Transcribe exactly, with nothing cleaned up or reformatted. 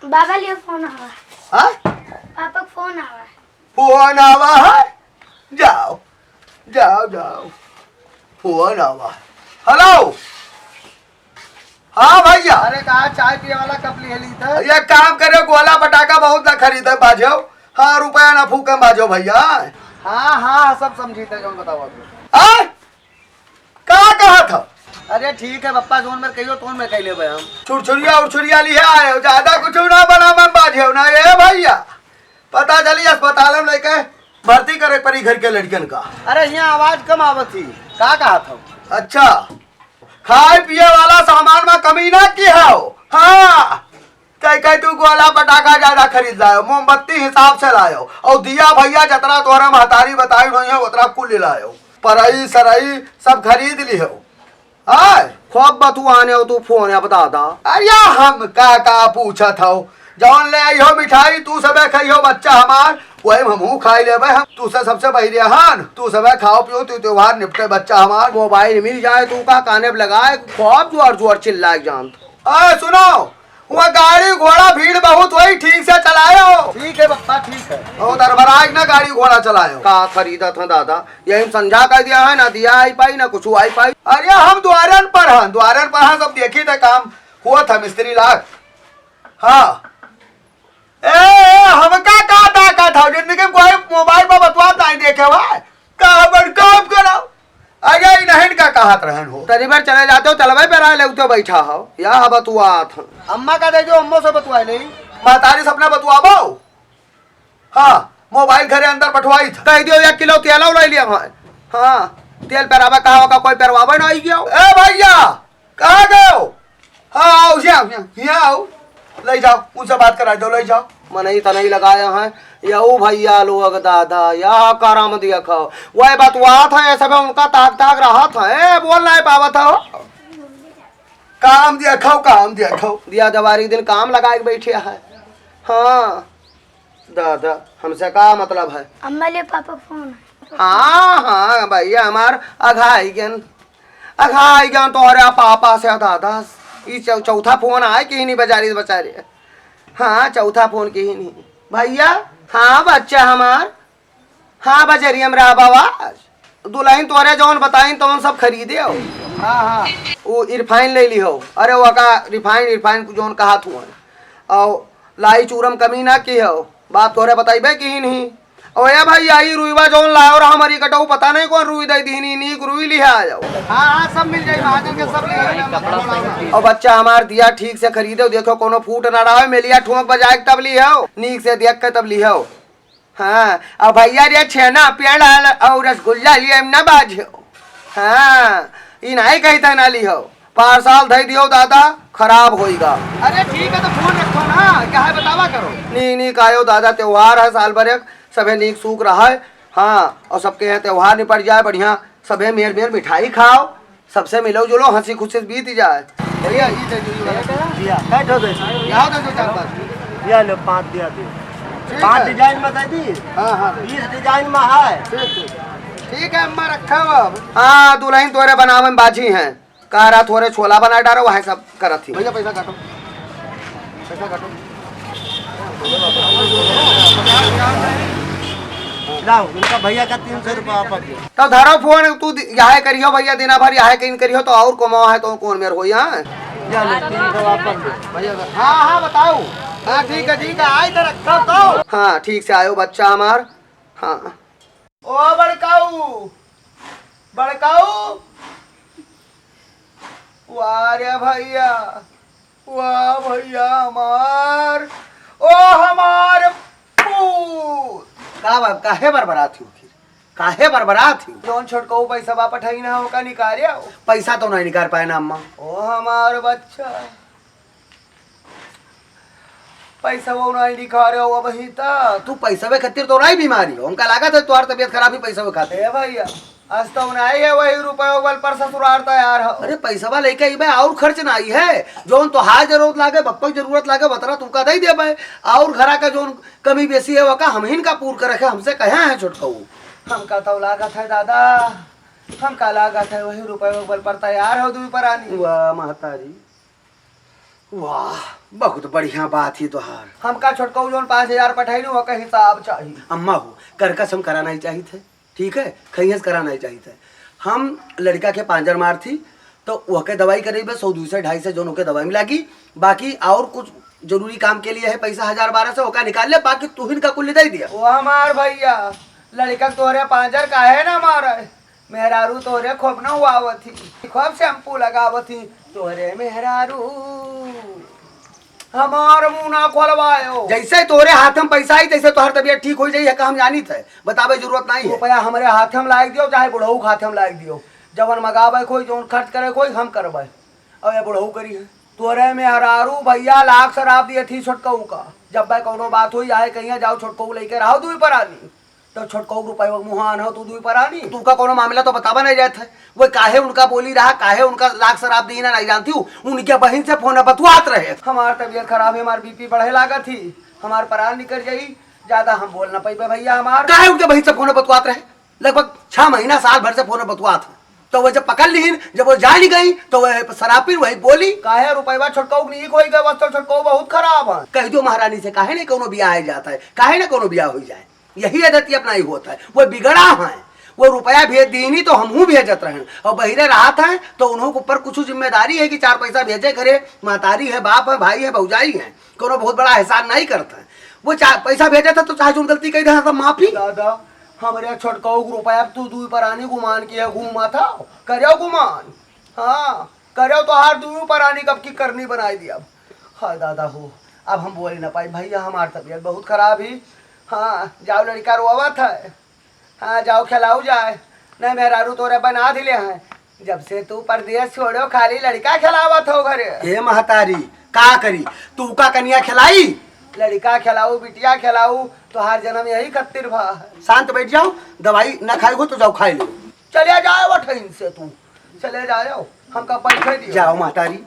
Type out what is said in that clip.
बाबा लियो फोन आवा। हाँ? पापा का फोन आवा। फोन आवा है? जाओ, जाओ, जाओ। फोन आवा है। हेलो। हाँ भैया। अरे कहा चाय पिए वाला कप लिहे ली था? ये काम करे, गोला पटाखा बहुत ना खरीदे बाझो। हाँ, रुपया ना फूके बाझो भैया। हाँ, हाँ, सब समझी थे, जौन बताओ आप। हाँ? का कहा था? अरे ठीक है पप्पा, जौन मेर कहियो तौन में कह लेबे हम। छुरछुरिया उरछुरिया लिहे आयो, ज्यादा कुछ ना बना में बाझो ना ये भैया। पता चली अस्पताल में लेके भर्ती करे परी घर के लड़कन का। अरे यहाँ आवाज कम आवत थी, का कहा था? अच्छा, खाए पिए वाला सामान में कमी ना की हो। हाँ, कह कह तू गोला पटाखा ज्यादा खरीद लायो, मोमबत्ती हिसाब से लायो, और दिया भैया जतरा तोहरा महतारी बताई नहीं है उतरा कुल लायो, परई सरई सब खरीद लिहो। आय, खूब बतुआने हो तू फोन अब दादा। अरे हम का का पूछत हो, जौन ले आई हो मिठाई तू सबे खाई हो बच्चा हमार, वही हमहू खाई लेबे हम। तू से सबसे बहिरे हन, तू सबे खाओ पियो, तू त्योहार निपटे बच्चा हमार। मोबाइल मिल जाए तू का काने पे लगाए, खूब जोर जोर चिल्लाए जानत। ए सुनो, वहाँ गाड़ी घोड़ा भीड़ बहुत होई, ठीक से चलायो। ठीक है पप्पा, ठीक है। बहुत अड़बड़ाए ना गाड़ी घोड़ा चलायो। का खरीदत है दादा, यही में संझा कर दिया है, ना दिया आई पाई ना कुछ आई पाई। अरे हम द्वारन पर हैं, द्वारन पर हैं, सब देखी थे काम हुआ था मिस्त्री लाग। हाँ। ए, ए, हमका का ताकत हौ? जिंदगी में कोई मोबाइल पर बतवा ताई देखे हुआ है? का बड़ काम कराओ? अरे, इन्हन का कहत रहन हो? तनी बार चले जाते हो, चलवे पे रह लेते बैठा हो। या बतुआत हो। अम्मा का दे दो, अम्मो से बतुआ ले। महतारी से अपना बतुआबो? हाँ, मोबाइल घरे अंदर पठवाई था। कह दियो, एक किलो तेल ले लिया। हाँ, हाँ, तेल पेरावा कहा होगा, कोई पेरवावे ना आई गयो। ए भैया, कहाँ गयो? हाँ, आओ, यहाँ आओ, यहाँ, यहाँ आओ। ले जाओ, उनसे बात करा दो, ले जाओ। मनई तनई लगाया है, यहू भैया लोग दादा, यह करम देखो। वह बतुआत है, सब उनका ताक ताक रहत है, बोल नहीं पावत हो। काम देखो, काम देखो। दिया जवारी दिन काम लगाए के बैठे है। हाँ, दादा, हमसे का मतलब है? अम्मा ले पापा फोन। हाँ, हाँ, भैया हमार अघाई गन, अघाई गन तोहरे पापा से दादा। ई चौ-, चौथा फोन आए कि नहीं बजारी बचारी। हाँ, चौथा फोन की ही नहीं। भैया, हाँ बच्चा हमार, हाँ बजरिया में रहा बाबा। दुल्हन तोरे जौन बताइन तौन सब खरीदे हो। हाँ, हाँ। वो रिफाइन ले ली हो। अरे वो का रिफाइन, रिफाइन जौन कहा तू है। और लाई चूरम कमी ना की हो। बाप तोरे बताइबे की ही नहीं। और ए भाई, आई रुईवा जौन लायो रहा हमारी कटऊ, पता नहीं कौन रुई दे दीनी, नीक रुई लिहा आयो। हाँ, हाँ, सब मिल जाई, महाजन के सब ले आई। और बच्चा हमार दिया ठीक से खरीदे, देखो कोनो फूट ना रहा, मेलिया ठोंक बजाए के तब लिहो, नीक से देख के तब लिहो। हाँ, अब भैया रे छेना, पेड़ा और रसगुल्ला लिए ना बाझो। हाँ, ई नहीं कही था ना लिहो। पार साल धई दियो दादा, खराब होइगा। अरे ठीक है, तो फोन रखो ना, क्या है बतावा करो। नीक नीक आयो दादा, त्योहार है साल भर एक, सभे नीक सूख रहा है। हाँ, और सबके यहाँ त्योहार निपट जाए बढ़िया, सभे मेर मेर मिठाई खाओ, सबसे मिलो जुलो, हंसी खुशी से बीत जाए। भैया, ये दे दो, ये वाला। भैया, बैठो दे। यहाँ दे दो चार पाँच। दिया लो, पाँच दिया दे। ठीक पाँच है। डिजाइन बता दी। हाँ, हाँ। बीस डिजाइन में है। ठीक, ठीक। ठीक है, अम्मा, रखा हुआ अब। हाँ, दुल्हन तोरे बनावे में बाझी हैं। कह रहा थोड़े छोला बना डालो, वह सब करत ही। भैया, पैसा काटो, पैसा काटो। लाओ, उनका भैया का तीन सौ रुपया वापस दो। तो धरो फोन, तू दि-, यह करियो भैया, दिना भर यह कहीं करियो, तो और कमाओ है तो कौन मेर हो यहाँ? या लो, तीन सौ वापस दो। भैया, हाँ, हाँ, बताओ। हाँ, ठीक है, ठीक है, आई तो रखा तो। हाँ, ठीक से आयो बच्चा हमार। हाँ। ओ बड़काऊ, बड़काऊ, वाह रे भैया, वाह भैया हमार, ओ हमार पूत। का बात, काहे बरबरात हो फिर? काहे बरबरात हो? जौन छोटकऊ पैसा बा पठाई ना, ओका निकाले आओ। पैसा तो नहीं निकाल पाए ना अम्मा। ओ हमार बच्चा, पैसा वो नहीं दिखा रहे हो अबही तक। तू पैसवे खातिर तो नहीं बीमारी हो, हमका लागत है तुम्हार तबीयत खराब ही पैसवे खातिर। ए भैया, आज तो नहीं है वही रुपये बल पर ससुरार तैयार हो। अरे पैसवा लेके अइबे और खर्च ना आई है, जौन तोहार जरूरत लागे, बप्पा की जरूरत लागे, बतरा तुमका दे देबे, और घरा का जौन कमी बेसी है वका हमहिन का पूर करे के, हमसे कहे है छोटकऊ। हमका तो लागत है दादा, हमका लागत है वही रुपये बल पर तैयार हो दुई परानी। वाह महतारी, वाह, बहुत बढ़िया बात ही तोहार। हमका छोटकऊ जौन पाँच हजार पठैलू, ओकर हिसाब चाही। अम्मा हो, करकस हम करा नाहीं चाहित है, ठीक है, खइयस करा नाहीं चाहित है। हम लड़िका के पाँजर मार थी, तो ओके दवाई करेबे, सौ, दुइ सौ, ढाई सौ जौन ओके दवाई में लागी, बाकी और कुछ जरूरी काम के लिए है पैसा हजार बारह सौ, ओका निकाल ले, बाकी तुहिन का कुल दे दिया। ओ हमार भैया, लड़िका तोहरे पाँजर काहे ना मारे? मेहरारू तोहरे खूब नहवावत ही, खूब शैम्पू लगावत ही। तोहरे मेहरारू हमार मुंह ना खोलवायो। जैसे तोहरे हाथ में पैसा आई, तैसे तोहर तबियत ठीक होइ जाई, है का हम जानित है, बतावे जरूरत नाहीं है। रुपया हमरे हाथ में लाइ दियो, चाहे बुढ़ऊ के हाथ में लाइ दियो, जवन मगावे कोई, जवन खर्च करे कोई, हम करबे। अब ये बुढ़ऊ करी है। तोहरे मेहरारू भैया लाख शराब दिए थी छोटकऊ का, जब भाई कौनो बात हुई, आए कहिया, "जाओ छोटकऊ लइके रहो दुइ परानी।" तो छोटकऊ रुपये मुहान हो तू दुइ परानी। तू का कौनो मामला तो बतावा नाहीं जात है। वो काहे उनका बोली रहा, काहे उनका लाख शराब दी ना नाहीं जानती हूँ। उनके बहिन से फोन बतुआत रहे। हमार तबियत खराब है, हमार बीपी बढ़े लागत ही, हमार परान निकल जाई, ज्यादा हम बोल ना पइबे भैया हमार। काहे उनके बहिन से फोन बतुआत रहे? लगभग छह महीना, साल भर से फोन बतुआत है। तो वो जब पकड़ लीन, जब वो जान गई, तो वह शराब पी, वही बोली। काहे रुपयवा छोटकऊ के नीक होई गए, वस्तु छोटकऊ बहुत खराब है। कह दो महारानी से, काहे नहीं कौनो बियाह है जाता है, काहे ना कौनो बियाह हो जाए। यही आदत ही अपना ही होता है। वो बिगड़ा है, वो रुपया भेज दीनी तो हमहू भेजत रहन, और बहिरे रहत है तो उन्हों के ऊपर कुछ जिम्मेदारी है कि चार पैसा भेजे करे। महतारी है, बाप है, भाई है, भौजाई है, कोनो बहुत बड़ा एहसान नहीं करता है। वो चार पैसा भेजत है तो चाहे जोन गलती कही दे तो माफी। दादा, हमरे छोटकऊ के रुपया तू दुइ परानी गुमान किहे घूमा था, करो गुमान। हाँ, करो तो हार दुइ परानी कब की करनी बनाई दिया। हाय दादा हो, अब हम बोल ना पाई भैया, हमार तबियत बहुत खराब ही। हाँ, जाओ लड़िका रोवत है। हाँ, जाओ खिलाऊ जाए। नहीं, मेहरारू तोरे बना दिले हैं। जब से तू परदेस छोड़ो, खाली लड़िका खिलावत हो घरे। हे महतारी, का करी? तू का कनिया खिलाई? लड़िका खिलाऊ, बिटिया खिलाऊ, तोहार जन्म यही खातिर भा है। शांत बैठ जाओ, दवाई ना खाए हो तो जाओ खाए लो। चले जाए वठइन से तू, चले जाओ, हमका बैठे दियो। जाओ महतारी।